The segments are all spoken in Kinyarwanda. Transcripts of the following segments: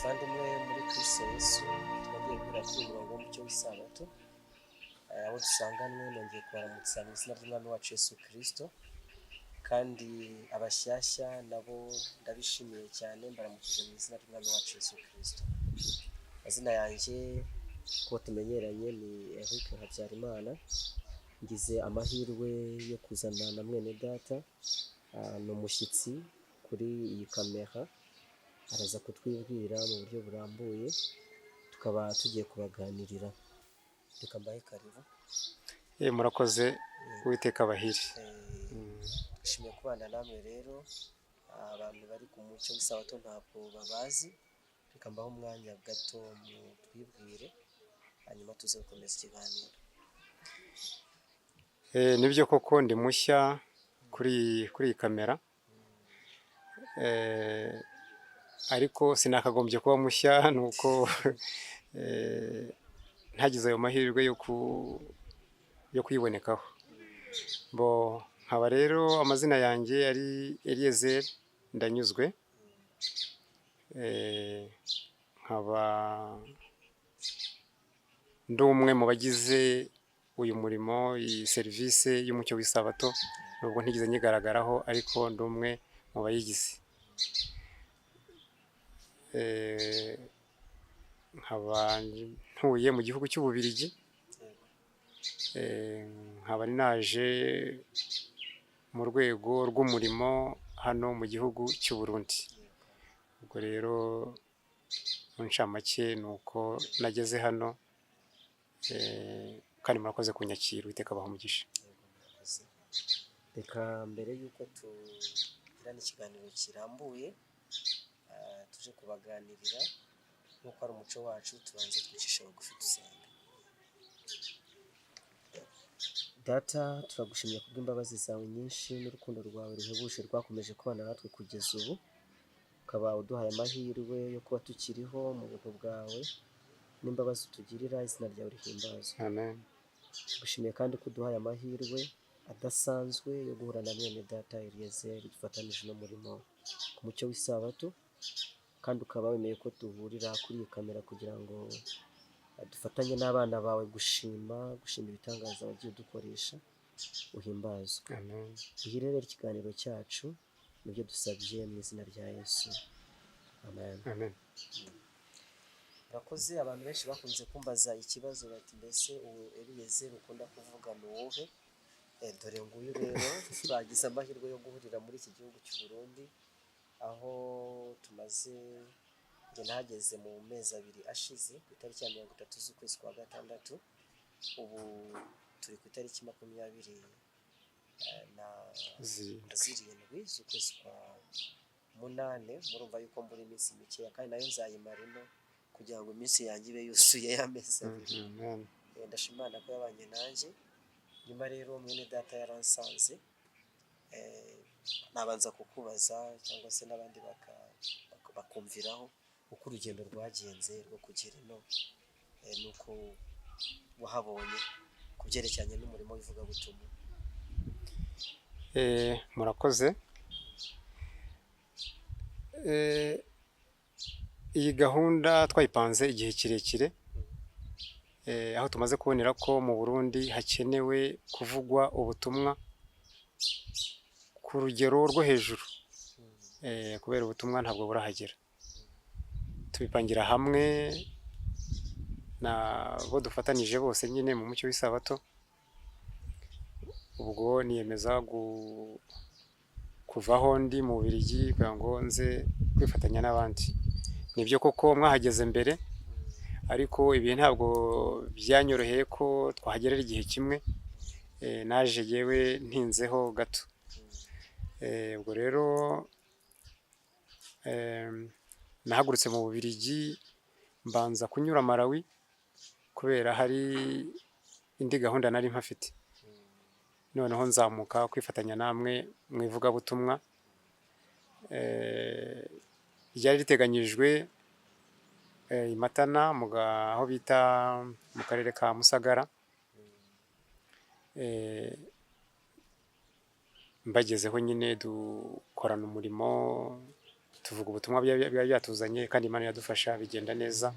Bavandimwe muri Kristo Yesu, twongeye guhura kuri uyu murongo w'umucyo w'Isabato, abo dusanganwe nongeye kubaramutsa mu izina ry'Umwami wacu Yesu Kristo, kandi abashyashya nabo ndabishimiye cyane, mbaramukije mu izina ry'Umwami wacu Yesu Kristo. Amazina yanjye uko tumenyeranye ni Eric Habyarimana. Ngize amahirwe yo kuzana na mwene data, ni umushyitsi kuri iyi kamera, araza kutwibwira mu buryo burambuye, tukaba tugiye kubaganirira. Reka mbahe karibu. Murakoze, Uwiteka abahire. Nishimiye kubana namwe rero. Abantu bari ku mucyo w'Isabato ntabwo babazi, reka mbahe umwanya gato mutwibwire, hanyuma tuze gukomeza ikiganiro. Nibyo koko ndi mushya kuri iyi kamera, ariko sinakagombye kuba mushya, ni uko ntagize ayo mahirwe yo kuyibonekaho. Bo nkaba rero amazina yanjye ari Eliezer Ndanyuzwe, nkaba ndi umwe mu bagize uyu murimo, iyi serivisi y'Umucyo w'Isabato, nubwo ntigeze nyigaragaraho, ariko ndi umwe mu bayigize. Nkaba ntuye mu gihugu cy'Ububiligi, nkaba naje mu rwego rw'umurimo hano mu gihugu cy'u Burundi. Ubwo rero mu ncamake ni uko nageze hano, kandi murakoze kunyakira, Uwiteka abahe umugisha. Yego, murakoze. Reka mbere y'uko tugirana ikiganiro kirambuye, tuje kubaganirira nk'uko ari umuco wacu, tubanze twicishe bugufi dusenga. Data, turagushimiye kubw'imbabazi zawe nyinshi n'urukundo rwawe ruhebuje rwakomeje kubana natwe kugeza ubu, ukaba uduhaye amahirwe yo kuba tukiriho mu buntu bwawe n'imbabazi utugirira, izina ryawe rihimbazwe. Amen. Tugushimiye kandi ko uduhaye amahirwe adasanzwe yo guhura na mwene data Eliezer dufatanije n'umurimo ku mucyo w'Isabato, kandi ukaba wemeye ko duhurira kuri iyi kamera kugira ngo dufatanye n'abana bawe gushima ibitangaza wagiye udukoresha, uhimbazwe. Amen. Uhire rero ikiganiro cyacu, nibyo dusabye mu izina rya Yesu, amen. Amen. Murakoze. Abantu benshi bakunze kumbaza ikibazo bati: "Mbese ubu Eliezer ukunda kuvuga ni uwuhe?" Dore nguyu rero, twagize amahirwe yo guhurira muri iki gihugu cy'u Burundi, aho tumaze, njye nahageze mu mezi 2 ashize, ku itariki ya 30 z'ukwezi kwa gatandatu. Ubu turi ku itariki 27 z'ukwezi kwa munane. Murumva yuko mbura iminsi mikeya, kandi nayo nzayimara ino kugira ngo iminsi yanjye ibe yuzuye y'amezi 2. Amen. Ndashima Imana ko yabanye nanjye. Nyuma rero mwene data yaransanze, nabanza kukubaza cyangwa se n'abandi bakumviraho uko urugendo rwagenze rwo kugera ino, n'uko wahabonye ku byerekeranye n'umurimo w'ivugabutumwa. Murakoze. Iyi gahunda twayipanze igihe kirekire, aho tumaze kubonera ko mu Burundi hakenewe kuvugwa ubutumwa ku rugero rwo hejuru, kubera ubutumwa ntabwo burahagera. Tubipangira hamwe nabo dufatanije bose nyine mu mucyo w'Isabato. Ubwo niyemeza kuvaho ndi mu Bubiligi kugira ngo nze kwifatanya n'abandi. Nibyo koko mwahageze mbere, ariko ibi ntabwo byanyoroheye ko twahagerera igihe kimwe, naje yewe ntinzeho gato. Ubwo rero nahagurutse mu Bubiligi, mbanza kunyura Malawi kubera hari indi gahunda nari mpafite, noneho nzamuka kwifatanya namwe mu ivugabutumwa ryari riteganyijwe i Matana, aho bita mu karere ka Musagara. Mbagezeho nyine dukorana umurimo. Tuvuga ubutumwa byari byatuzanye, kandi Imana iradufasha bigenda neza.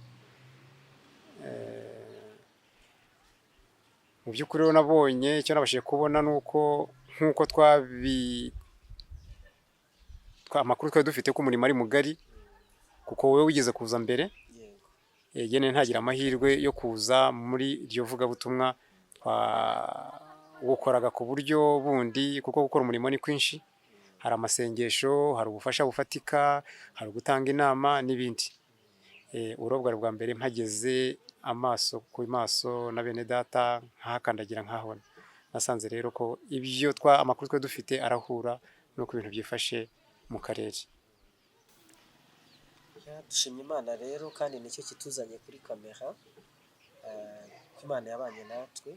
Mu by'ukuri rero nabonye, icyo nabashije kubona ni uko nk'uko amakuru twari dufite ko umurimo ari mugari, kuko wowe wigeze kuza mbere. Yego. Jye ntagira amahirwe yo kuza muri iryo vugabutumwa, twawukoraga ku buryo bundi, kuko gukora umurimo ni kwinshi. Hari amasengesho, hari ubufasha bufatika, hari ugutanga inama n'ibindi. Ubwo bwari bwa mbere mpageze amaso ku maso na bene data, nkahakandagira nkahabona. Nasanze rero ko ibyo amakuru twari dufite arahura n'uko ibintu byifashe mu karere. Ya, dushimye Imana rero, kandi nicyo kituzanye kuri kamera, ko Imana yabanye natwe.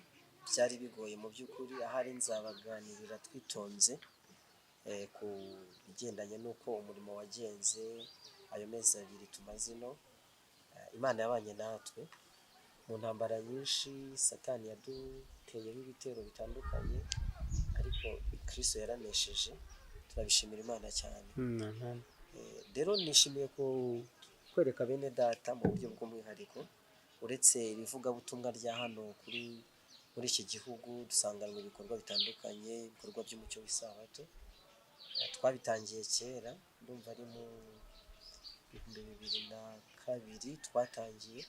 Byari bigoye mu by'ukuri, ahari nzabaganirira twitonze ku bigendanye n'uko umurimo wagenze ayo mezi 2 tumaze ino. Imana yabanye natwe mu ntambara nyinshi, Satani yaduteyeho ibitero bitandukanye, ariko Kristo yaranesheje, turabishimira Imana cyane. Amen. Rero nishimiye kwereka bene data mu buryo bw'umwihariko, uretse irivugabutumwa rya hano muri iki gihugu dusanganwe ibikorwa bitandukanye, ibikorwa by'umucyo w'isabato. Twabitangiye kera, ndumva ari mu 2002 twatangiye,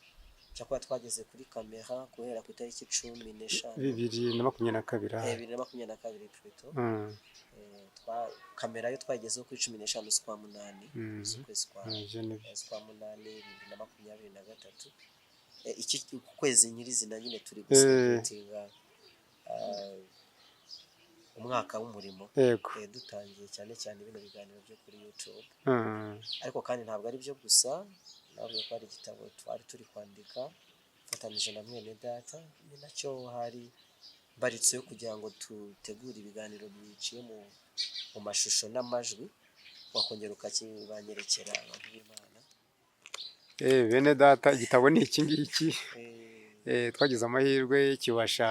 cyakora twageze kuri kamera guhera ku itariki 15. 2022 ahari. 2022 plutôt. Kamera yo twayigezeho kuri 15 z'ukwa munani, z'ukwezi kwa Ibyo ni byo. z'ukwa munani 2023. Iki kwezi nyirizina nyine turi gucelebratinga umwaka w'umurimo. Dutangiye cyane cyane bino biganiro byo kuri YouTube. Ariko kandi ntabwo ari byo gusa, nababwiye ko hari igitabo twari turi kwandika mfatanije na mwene data, ni nacyo hari imbarutso yo kugira ngo dutegure ibiganiro biciye mu mashusho n'amajwi, wakongera ukakibanyerekera abantu b'Imana. Bene data, igitabo ni iki ngiki. Twagize amahirwe kibasha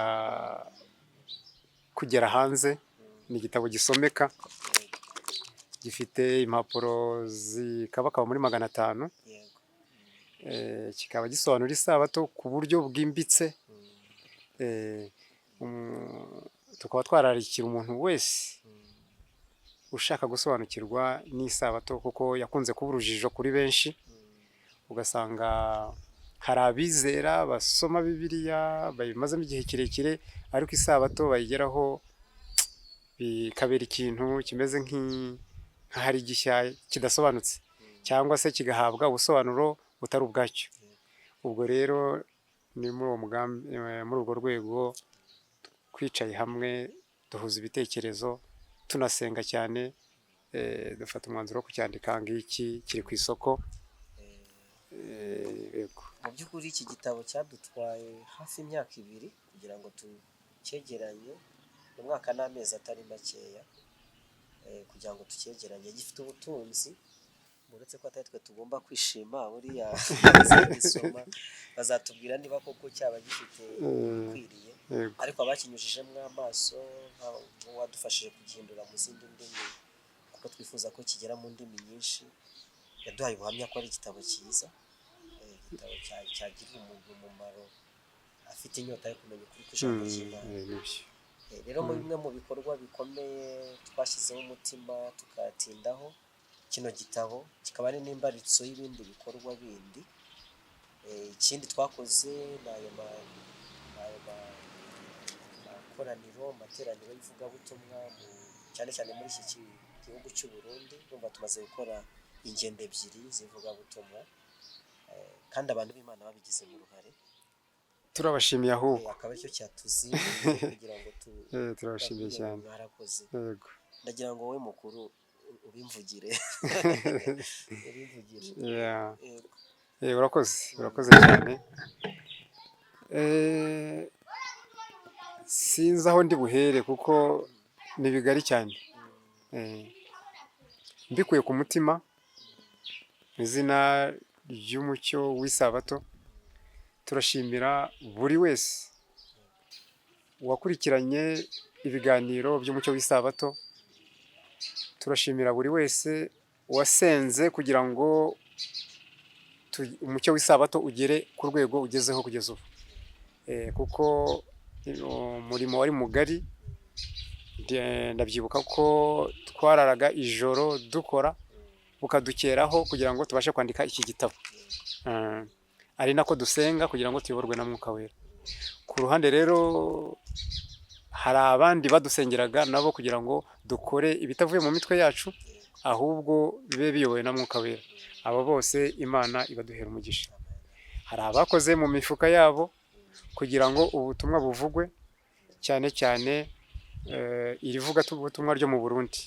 kugera hanze, ni igitabo gisomeka, gifite impapuro zikabakaba muri 500. Kikaba gisobanura isabato ku buryo bwimbitse. Tukaba twararikira umuntu wese ushaka gusobanukirwa n'isabato, kuko yakunze kuba urujijo kuri benshi, ugasanga hari abizera basoma Bibiliya bayimazemo igihe kirekire, ariko isabato bayigeraho bikabera ikintu kimeze nk'aho ari gishya kidasobanutse, cyangwa se kigahabwa ubusobanuro butari ubwacyo. Ubwo rero ni muri uwo mugambi, muri urwo rwego twicaye hamwe duhuza ibitekerezo, tunasenga cyane, dufata umwanzuro wo kucyandika. Ngiki kiri ku isoko. Yego. Mu by'ukuri iki gitabo cyadutwaye hafi imyaka 2 kugira ngo tucyegeranye, umwaka n'amezi atari makeya, kugira ngo tucyegeranye. Gifite ubutunzi, uretse ko atari twe tugomba kwishima, buriya abazagisoma bazatubwira niba koko cyaba gifite ibikwiriye. Ariko abakinyujijemo amaso, nk'uwadufashije kugihindura mu zindi ndimi, kuko twifuza ko kigera mu ndimi nyinshi, yaduhaye ubuhamya ko ari igitabo cyiza, igitabo cyagirira umuntu umumaro afite inyota yo kumenya ukuri kw'ijambo ry'Imana. Nibyo. Rero mu bimwe mu bikorwa bikomeye twashyizeho umutima tukatindaho, kino gitabo kikaba ari n'imbarutso y'ibindi bikorwa bindi. Ikindi twakoze ni ayo makoraniro, amateraniro y'ivugabutumwa, cyane cyane muri iki gihugu cy'u Burundi. Urumva tumaze gukora ingendo 2 z'ivugabutumwa, kandi abantu b'Imana babigizemo uruhare. Turabashimiye ahubwo. Akaba aricyo cyatuzinduye kugira ngo Turabashimiye tubabwire cyane. ngo mwarakoze. Yego. Ndagira ngo wowe mukuru ubimvugire, ubimvugire. Yego. Urakoze, urakoze cyane. Sinzi aho ndi buhere kuko ni bigari cyane. Mbikuye ku mutima, mu izina ry'umucyo w'isabato, turashimira buri wese wakurikiranye ibiganiro by'umucyo w'isabato, turashimira buri wese wasenze kugira ngo umucyo w'isabato ugere ku rwego ugezeho kugeza ubu. Kuko umurimo wari mugari, ndabyibuka ko twararaga ijoro dukora bukadukeraho kugira ngo tubashe kwandika iki gitabo. Ari nako dusenga kugira ngo tuyoborwe na Mwuka Wera. Ku ruhande rero hari abandi badusengeraga nabo kugira ngo dukore ibitavuye mu mitwe yacu, ahubwo bibe biyobowe na Mwuka Wera. Abo bose Imana ibaduhera umugisha. Hari abakoze mu mifuka yabo kugira ngo ubutumwa buvugwe, cyane cyane iri vugabutumwa ryo mu Burundi,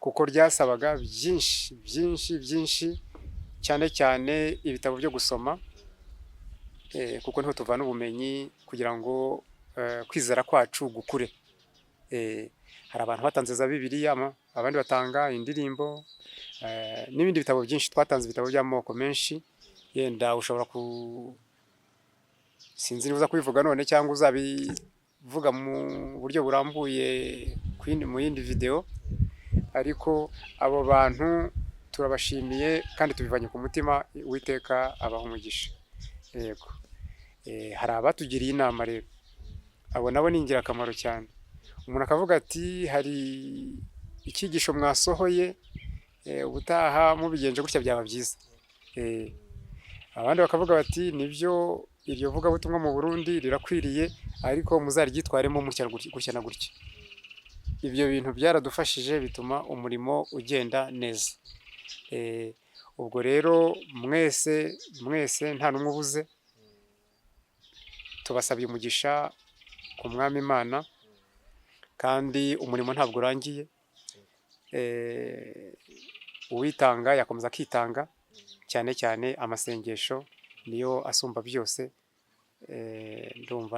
kuko ryasabaga byinshi byinshi byinshi, cyane cyane ibitabo byo gusoma, kuko niho tuvana ubumenyi kugira ngo kwizera kwacu gukure. Hari abantu batanze za Bibiliya, abandi batanga indirimbo, n'ibindi bitabo byinshi. Twatanze ibitabo by'amoko menshi, yenda ushobora ku sinzi niba uza kubivuga none cyangwa uzabivuga mu buryo burambuye mu yindi video, ariko abo bantu turabashimiye kandi tubivanye ku mutima. Uwiteka abaha umugisha. Yego. Hari abatugiriye inama rero, abo nabo ni ingirakamaro cyane. Umuntu akavuga ati hari icyigisho mwasohoye, ubutaha mubigenje gutya byaba byiza. Abandi bakavuga bati nibyo, iryo vugabutumwa mu Burundi rirakwiriye, ariko muzaryitwaremo mutya gutya na gutya. Ibyo bintu byaradufashije bituma umurimo ugenda neza. Ubwo rero mwese mwese nta n'umwe ubuze, tubasabye umugisha ku Mwami Imana, kandi umurimo ntabwo urangiye. Uwitanga yakomeza akitanga, cyane cyane amasengesho niyo asumba byose. Ndumva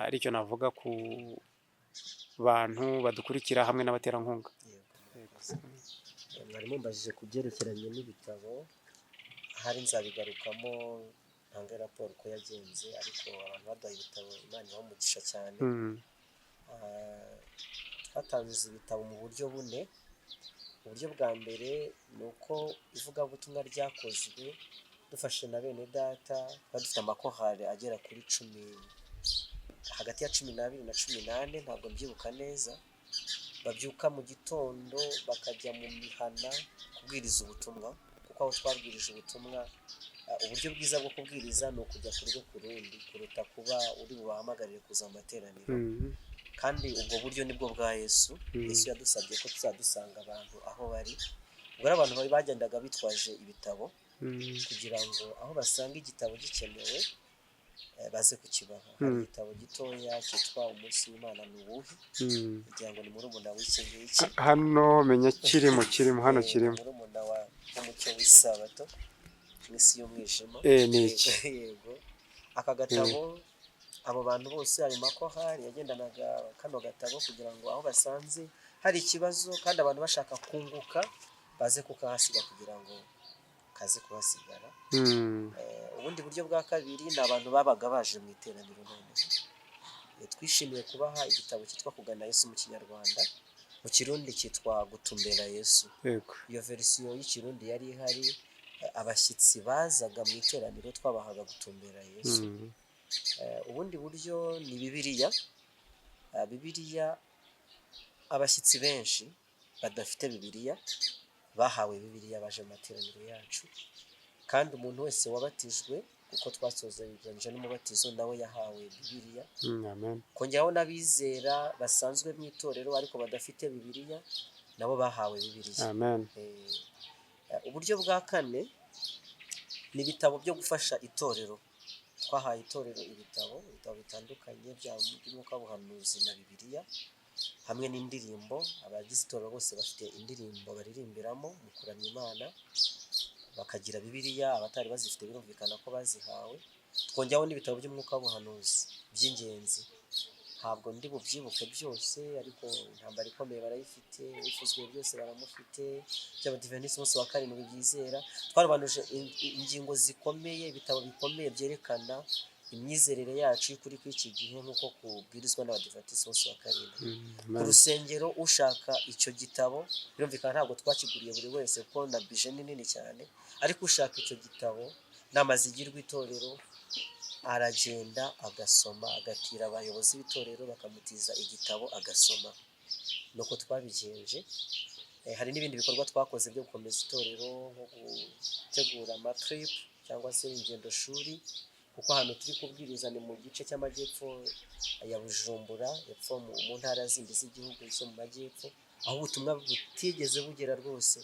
aricyo navuga ku bantu badukurikira hamwe n'abaterankunga. Mwari mumbajije ku byerekeranye n'ibitabo, ahari nzabigarukamo ntange raporo uko yagenze, ariko abantu baduhaye ibitabo Imana ibahe umugisha cyane. Twatanze ibitabo mu buryo bune. Uburyo bwa mbere ni uko ivugabutumwa ryakozwe dufashe na bene data, twari dufite amakorali agera kuri 10, hagati ya 12 na 14, ntabwo mbyibuka neza, babyuka mu gitondo bakajya mu mihana kubwiriza ubutumwa, kuko aho twabwirije ubutumwa, uburyo bwiza bwo kubwiriza ni ukujya ku rugo ku rundi kuruta kuba uri bubahamagarire kuza mu materaniro. Kandi ubwo buryo nibwo bwa Yesu. Yesu yadusabye ko tuzadusanga abantu aho bari. Ubwo rero abantu bari bagendaga bitwaje ibitabo kugira ngo aho basanga igitabo gikenewe, baze kukibaha. Hari igitabo gitoya cyitwa Umunsi w'Imana ni uwuhe, kugira ngo ni murumuna w'iki ngiki. Hano menya kirimo hano kirimo. Murumuna w'umucyo w'isabato mu isi y'umwijima. Ni iki. Yego, aka gatabo, abo bantu bose, ayo makorali yagendanaga kano gatabo kugira ngo aho basanze hari ikibazo kandi abantu bashaka kunguka, baze kukahasiga kugira ngo kaze kuhasigara. Ubundi buryo bwa kabiri ni abantu babaga baje mu iteraniro. Noneho twishimiye kubaha igitabo cyitwa Kugana Yesu mu Kinyarwanda, mu Kirundi cyitwa Gutumbera Yesu. Iyo verisiyo y'Ikirundi yari ihari, abashyitsi bazaga mu iteraniro twabahaga Gutumbera Yesu. Ubundi buryo ni Bibiliya. Bibiliya, abashyitsi benshi badafite Bibiliya bahawe Bibiliya baje mu materaniro yacu, kandi umuntu wese wabatijwe, kuko twasozanyije n'umubatizo, nawe yahawe Bibiliya. Amen. Kongeraho n'abizera basanzwe mu itorero ariko badafite Bibiliya, nabo bahawe Bibiliya. Amen. Uburyo bwa kane ni ibitabo byo gufasha itorero. Twahaye itorero ibitabo bitandukanye by'umwuka w'ubuhanuzi na Bibiliya hamwe n'indirimbo. Abagize itorero bose bafite indirimbo baririmbiramo mu kuramya Imana, bakagira Bibiliya. Abatari bazifite birumvikana ko bazihawe. Twongeraho n'ibitabo by'umwuka w'ubuhanuzi by'ingenzi. Ntabwo ndi bubyibuke byose, ariko Intambara ikomeye barayifite, Uwifuzwe byose baramufite, by'Abadiventisiti umunsi wa karindwi byizera. Twarobanuje ingingo zikomeye, ibitabo bikomeye byerekana Imyizerere yacu y'ukuri kw'iki gihe nk'uko kubwirizwa n'Abadivantisiti b'umunsi wa karindwi. Ku Amen. rusengero, ushaka icyo gitabo, birumvikana ntabwo twakiguriye buri wese kuko na budget ni nini cyane, ariko ushaka icyo gitabo, inama zigirwa itorero, aragenda agasoma, agatira abayobozi b'itorero bakamutiza igitabo agasoma. Nuko twabigenje. Hari n'ibindi bikorwa twakoze byo gukomeza itorero, nko gutegura amatrip cyangwa se ingendo shuri, kuko ahantu turi kubwiriza ni mu gice cy'amajyepfo ya Bujumbura, epfo mu ntara zindi z'igihugu zo mu majyepfo, aho ubutumwa butigeze bugera rwose.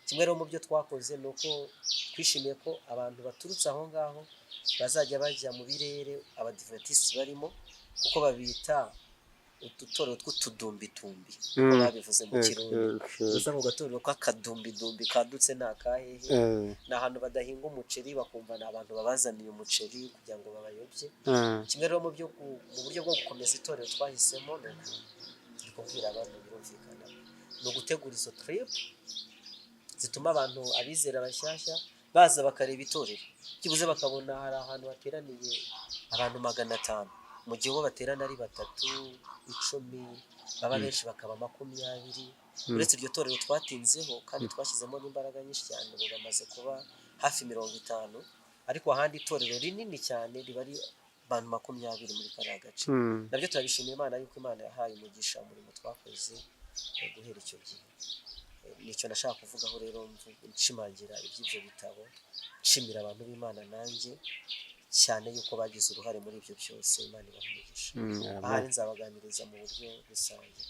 Kimwe rero mu byo twakoze ni uko twishimiye ko abantu baturutse aho ngaho bazajya bajya mu birere Abadiventisiti barimo, kuko babita udutorero tw'utudumbitumbi, uko babivuze mu Kirundi. Gusa mu gatorero k'akadumbidumbi kadutse ni akahehe? Ni ahantu badahinga umuceri, bakumva ni abantu babazaniye umuceri kugira ngo babayobye. Kimwe rero mu buryo bwo gukomeza itorero twahisemo ni ni kubwira abantu, birumvikana, ni ugutegura izo trip zituma abantu, abizera bashyashya, baza bakareba itorero, byibuze bakabona hari ahantu hateraniye abantu 500, mu gihe bo baterana ari batatu, 10, baba benshi bakaba 20. Uretse iryo torero twatinzeho kandi twashyizemo n'imbaraga nyinshi cyane, ubu bamaze kuba hafi 50, ariko ahandi itorero rinini cyane riba ari abantu 20 muri kariya gace. Nabyo turabishimira Imana yuko Imana yahaye umugisha umurimo twakoze guhera icyo gihe. Nicyo nashaka kuvugaho rero, nshimangira iby'ibyo bitabo, nshimira abantu b'Imana nanjye cyane yuko bagize uruhare muri ibyo byose. Imana ibaha umugisha. Ahari nzabaganiriza mu buryo rusange.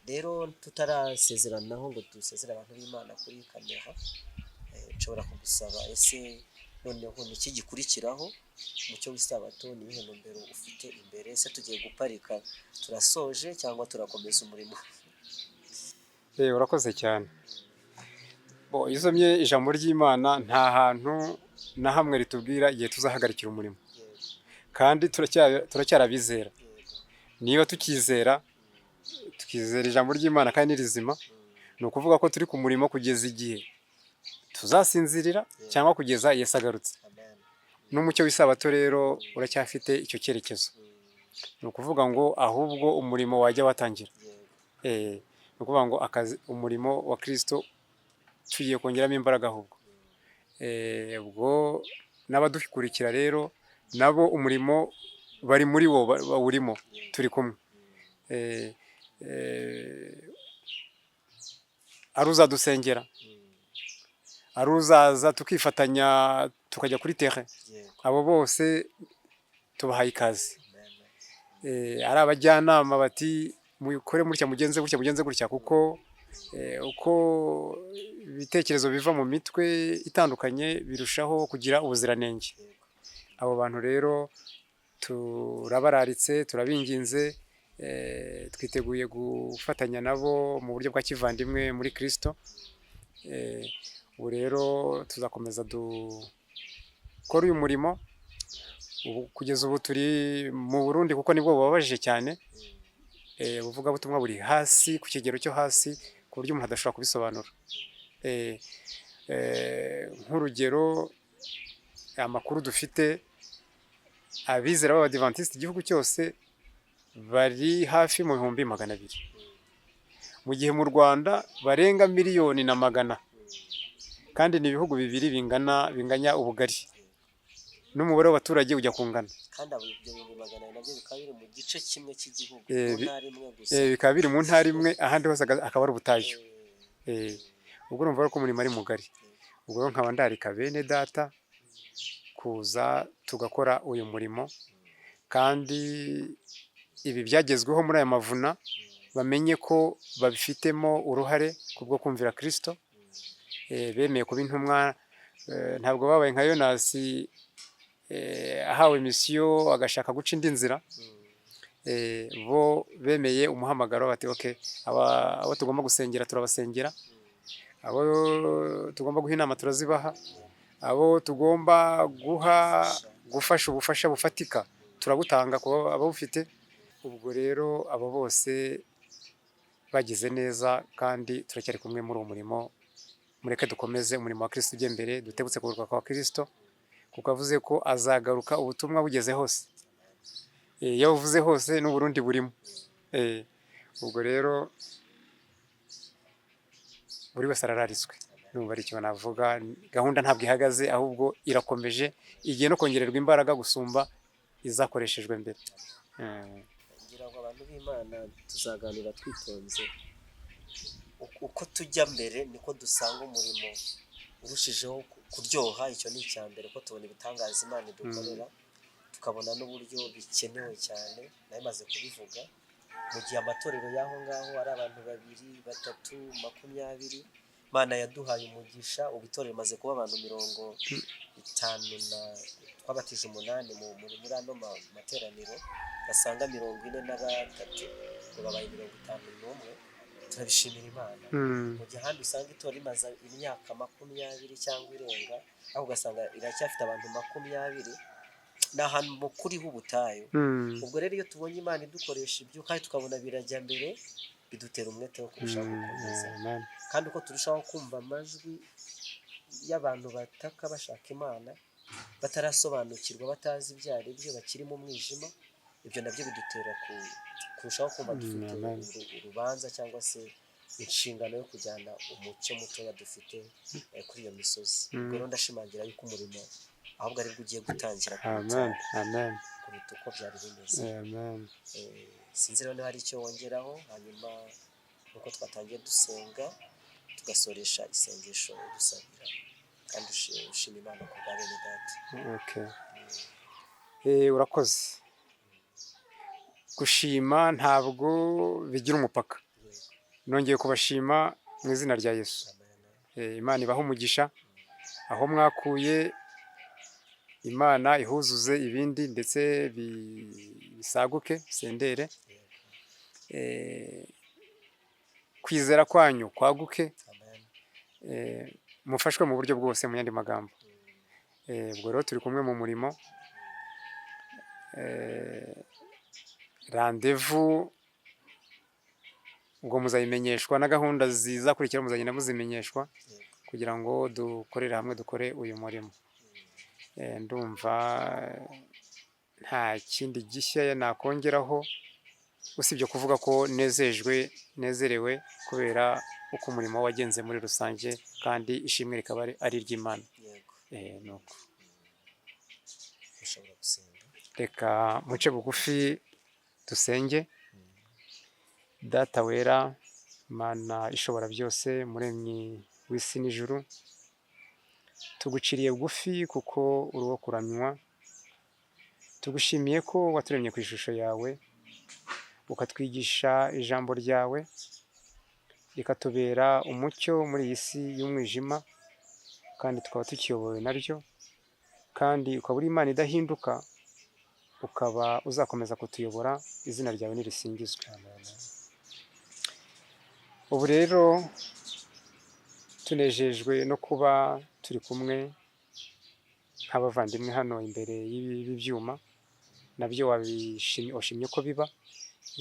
Rero tutarasezeranaho ngo dusezere abantu b'Imana kuri kamera, nshobora kugusaba, ese noneho ni iki gikurikiraho Umucyo w'Isabato? Ni iyihe ntumbero ufite imbere? Ese tugiye guparika turasoje cyangwa turakomeza umurimo? Urakoze cyane. Bo, iyo usomye ijambo ry'Imana, nta hantu na hamwe ritubwira igihe tuzahagarikira umurimo. Kandi turacyari abizera. Niba tukizera, tukizera ijambo ry'Imana kandi ni rizima, ni ukuvuga ko turi ku murimo kugeza igihe tuzasinzirira cyangwa kugeza Yesu agarutse. Amen. N'Umucyo w'Isabato rero uracyafite icyo cyerekezo. Ni ukuvuga ngo ahubwo umurimo wajya watangira. Ni ukuvuga ngo akazi, umurimo wa Kristo tugiye kongeramo imbaraga ahubwo. Ubwo n'abadukurikira rero nabo umurimo bari muri wo, bawurimo, turi kumwe. Ari uzadusengera, ari uzaza tukifatanya tukajya kuri terrain, abo bose tubahaye ikaze. Amen. Ari abajyanama bati mukore mutya, mugenze gutya, mugenze gutya, kuko uko ibitekerezo biva mu mitwe itandukanye birushaho kugira ubuziranenge. Abo bantu rero turabararitse, turabinginze, twiteguye gufatanya nabo mu buryo bwa kivandimwe muri Kristo. Ubu rero tuzakomeza dukore uyu murimo. Ubu kugeza ubu turi mu Burundi kuko nibwo bubabaje cyane. Ubuvugabutumwa buri hasi, ku kigero cyo hasi, ku buryo umuntu adashobora kubisobanura. Nk'urugero, amakuru dufite, abizera b'Abadivantisiti igihugu cyose bari hafi mu 200,000, mu gihe mu Rwanda barenga miliyoni na magana, kandi ni ibihugu bibiri bingana, binganya ubugari, n'umubare w'abaturage ujya kungana. Kandi abo ibyo 200,000 nabyo bikaba biri mu gice kimwe cy'igihugu, mu ntara imwe gusa. Bikaba biri mu ntara imwe, ahandi hose akaba ari ubutayu. Ubwo urumva ko umurimo ari mugari. Ubwo rero nkaba ndarika bene data kuza tugakora uyu murimo, kandi ibi byagezweho muri aya mavuna bamenye ko babifitemo uruhare kubwo kumvira Kristo. Bemeye kuba intumwa, ntabwo babaye nka Yonasi, ahawe mission agashaka guca indi nzira. Bo bemeye umuhamagaro bati okay, abo tugomba gusengera turabasengera, abo tugomba guha inama turazibaha, abo tugomba guha gufasha ubufasha bufatika turabutanga ku ababufite. Ubwo rero abo bose bagize neza kandi turacyari kumwe muri uwo murimo. Mureke dukomeze umurimo wa Kristo ujye mbere, dutebutse kugaruka kwa Kristo. Kuko avuze ko azagaruka ubutumwa bugeze hose. Iyo buvuze hose n'Uburundi burimo. Ubwo rero buri wese arararitswe. Numva ari icyo navuga. Gahunda ntabwo ihagaze, ahubwo irakomeje, igiye no kongererwa imbaraga gusumba izakoreshejwe mbere. Ngira ngo abantu b'Imana tuzaganira twitonze. Uko tujya mbere niko dusanga umurimo urushijeho kuryoha. Icyo ni icya mbere, ko tubona ibitangaza Imana idukorera, tukabona n'uburyo bikenewe cyane. Nayo imaze kubivuga, mu gihe amatorero y'aho ngaho ari abantu 2, 3, 20, Imana yaduhaye umugisha. Ubu itorero rimaze kuba abantu 50 na twabatije 8 muri ano materaniro basaga 43, ngo babaye 51. Turabishimira Imana. Mu gihe ahandi usanga itora rimaze imyaka 20 cyangwa irenga, ariko ugasanga iracyafite abantu 20, ni ahantu mu kuri h'ubutayu. Ubwo rero iyo tubonye Imana idukoresha ibyo kandi tukabona birajya mbere, bidutera umwete wo kurushaho gukomeza. Amen. Kandi uko turushaho kumva amajwi y'abantu bataka bashaka Imana, batarasobanukirwa, batazi ibyo ari byo, bakiri mu mwijima, ibyo nabyo bidutera kurushaho kumva dufite Amen. urubanza cyangwa se inshingano yo kujyana umucyo mutoya dufite kuri iyo misozi. Ubwo rero ndashimangira yuko umurimo ahubwo aribwo ugiye gutangira kuruta Amen. Amen. kuruta uko byari bimeze. Amen. Sinzi rero niba hari icyo wongeraho, hanyuma uko twatangiye dusenga tugasoresha isengesho dusabira kandi ushima Imana ku bwa bene data. Okay. Urakoze. Gushima ntabwo bigira umupaka. Nongeye kubashima mu izina rya Yesu. Amen. Imana ibahe umugisha aho mwakuye, Imana ihuzuze ibindi ndetse bisaguke sendere. Kwizera kwanyu kwaguke. Amen. Mufashwe mu buryo bwose, mu yandi magambo. Ubwo rero turi kumwe mu murimo. Rendez-vous ubwo muzayimenyeshwa na gahunda zizakurikira, muzagenda muzimenyeshwa kugira ngo dukorere hamwe, dukore uyu murimo. Ndumva nta kindi gishya nakongeraho usibye kuvuga ko nezejwe, nezerewe kubera uko umurimo wagenze muri rusange, kandi ishimwe rikaba ari iry'Imana. Nuko Ushobora gusenga. Reka muce bugufi dusenge. Data wera, Mana ishobora byose, muremyi w'isi n'ijuru, tuguciriye bugufi kuko uri uwo kuramywa. Tugushimiye ko waturemye ku ishusho yawe, ukatwigisha ijambo ryawe rikatubera umucyo muri iyi si y'umwijima, kandi tukaba tukiyobowe naryo, kandi ukaba uri Imana idahinduka, ukaba uzakomeza kutuyobora. Izina ryawe nirisingizwe. Ubu rero tunejejwe no kuba turi kumwe nk'abavandimwe hano imbere y'ibi byuma, nabyo washimye ko biba.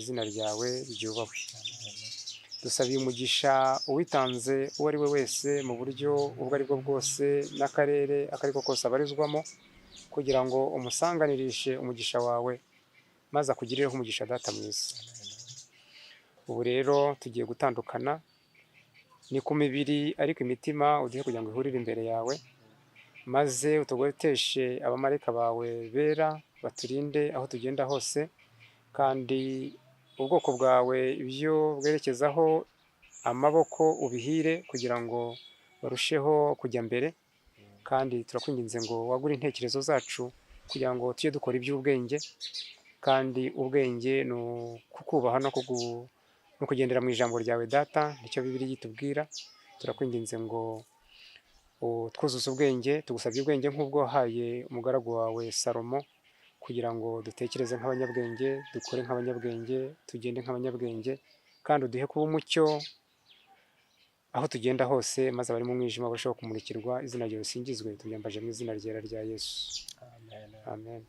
Izina ryawe ryubahwe. Dusabiye umugisha uwitanze uwo ari we wese mu buryo ubwo ari bwo bwose n'akarere ako ari ko kose abarizwamo, kugira ngo umusanganirishe umugisha wawe maze akugirireho umugisha, Data mwiza. Ubu rero tugiye gutandukana, ni ku mibiri, ariko imitima uduhe kugira ngo ihurire imbere yawe, maze utugoteshe abamarayika bawe bera baturinde aho tugenda hose, kandi ubwoko bwawe ibyo bwerekezaho amaboko ubihire kugira ngo barusheho kujya mbere. Kandi turakwinginze ngo wagure intekerezo zacu kugira ngo tujye dukora iby'ubwenge, kandi ubwenge ni ukukubaha no kugendera mu ijambo ryawe, Data, nicyo Bibiliya itubwira. Turakwinginze ngo twuzuze ubwenge. Tugusabye ubwenge nk'ubwo wahaye umugaragu wawe Salomo, kugira ngo dutekereze nk'abanyabwenge, dukore nk'abanyabwenge, tugende nk'abanyabwenge, kandi uduhe kuba umucyo aho tugenda hose, maze abari mu mwijima barusheho kumurikirwa. Izina ryawe risingizwe. Tubyambaje mu izina ryera rya Yesu. Amen. Amen.